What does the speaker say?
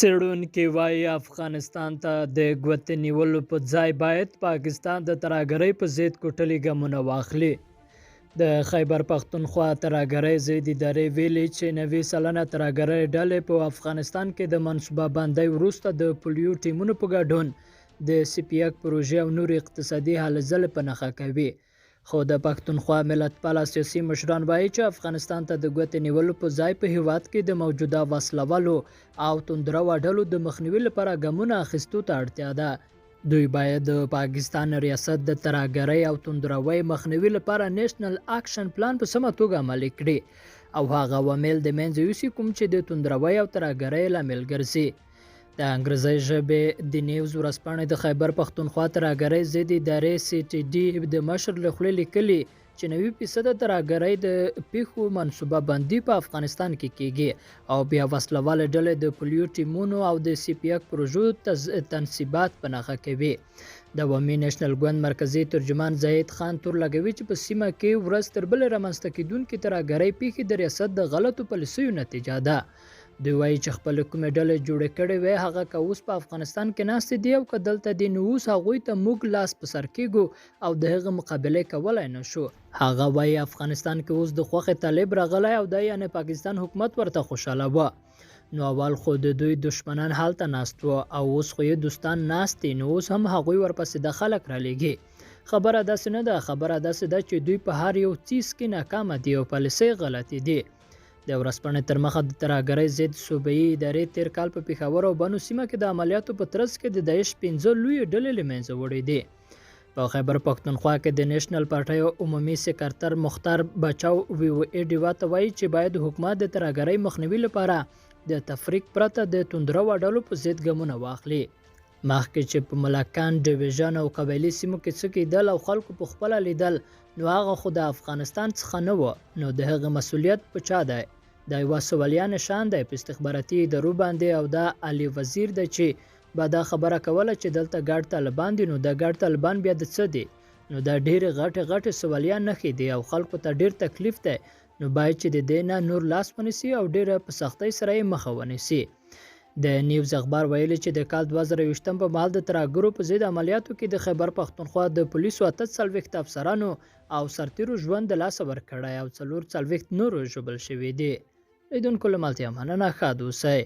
څېړونکي وايي افغانستان ته د ګوتې نیولو په ځای باید پاکستان د ترهګرۍ په ضد کوټلي ګامونه واخلي. د خیبر پښتونخوا ترهګرۍ ضد ادارې ویلي چې 90% ترهګرۍ ډلې په افغانستان کې د منصوبه بندۍ وروسته د پولیو ټیمونو په ګډون د سي پیک پروژې او نورې اقتصادي هلې ځلې په نښه کوي. خو د پښتونخوا ملتپاله سیاسي مشران وایي چې افغانستان ته د ګوتې نیولو په ځای په هیواد کې د موجوده وسلوالو او تندروه ډلو د مخنیوي لپاره ګامونه اخیستو ته اړتیا ده. دوی باید د پاکستان ریاست د ترهګرۍ او تندروۍ مخنیوي لپاره نیشنل اکشن پلان په سمه توګه عملي کړي او هغه عوامل د منځه یوسي کوم چې د تندروۍ او ترهګرۍ لامل ګرځي. د انګریزۍ ژبې د نیوز ورځپاڼې د خیبر پښتونخوا ترهګرۍ ضد ادارې سي ټي ډي د مشر له خولې لیکلي چې 90% ترهګرۍ د پیښو منصوبه بندي په افغانستان کې کیږي او بیا وسلهوالې ډلې د پولیو ټیمونو او د سي پیک پروژو تنصیبات په نښه کوي. د عوامي نېشنل ګوند مرکزي ترجمان زاهد خان تور لګوي چې په سیمه کې ورځ تر بلې رامنځته کېدونکې ترهګرۍ پیښې د ریاست د غلطو پالیسیو نتیجه ده. دوی وایي چې خپلې کومې ډلې جوړې کړې وې، هغه که اوس په افغانستان کې ناستې دي او که دلته دي، نو اوس هغوی ته موږ لاس په سر کېږو او د هغه مقابله کولای نه شو. هغه وایي افغانستان کې اوس د خوښې طالب راغلی او دا یعنې پاکستان حکومت ورته خوشاله و، نو اول خو د دوی دشمنان هلته ناست وو او اوس خو یې دوستان ناست دي، نو اوس هم هغوی ورپسې د خلک رالیږي. خبره داسې نه ده، خبره داسې ده چې دوی په هر یو څیز کې ناکامه دي او پالیسۍ غلطې دي. د ورځپاڼې تر مخه د ترهګرۍ ضد صوبایي ادارې تېر کال په پېښور او بنو سیمه کې د عملیاتو په ترڅ کې د داعش 5 لویې ډلې له منځه وړې دي. په خیبر پښتونخوا کې د نېشنل پارټۍ عمومي سکرتر مختار بچاو وي او ای ډیوه ته وایي چې باید حکومت د ترهګرۍ مخنیوي لپاره د تفریق پرته د تندروه ډلو په ضد ګامونه واخلي. مخکې چې په ملکان ډویژن او قبایلي سیمو کې څه کېدل او خلکو په خپله لیدل، نو هغه خو د افغانستان څخه نه و، نو د هغه مسولیت په چا دی؟ دا یوه سوالیه نشان دی په استخباراتي ادارو باندې او دا علي وزیر دی چې به دا خبره کوله چې دلته ګډ طالبان دي، نو دا ګډ طالبان بیا د څه دي؟ نو دا ډېرې غټې غټې سوالیه نښې دي او خلکو ته ډېر تکلیف دی، نو باید چې د دې نه نور لاس ونیسي او ډېره په سختۍ سره یې مخه ونیسي. د نیوز اخبار ویلي چې د کال 2021 په مهال د ترهګرو په ضد عملیاتو کې د خیبر پښتونخوا د پولیسو 48 افسرانو او سرتیرو ژوند د لاسه ورکړی او 44 نورو ژوبل شوي دي. لیدونکو له ملتیا مننه، ښاد اوسئ.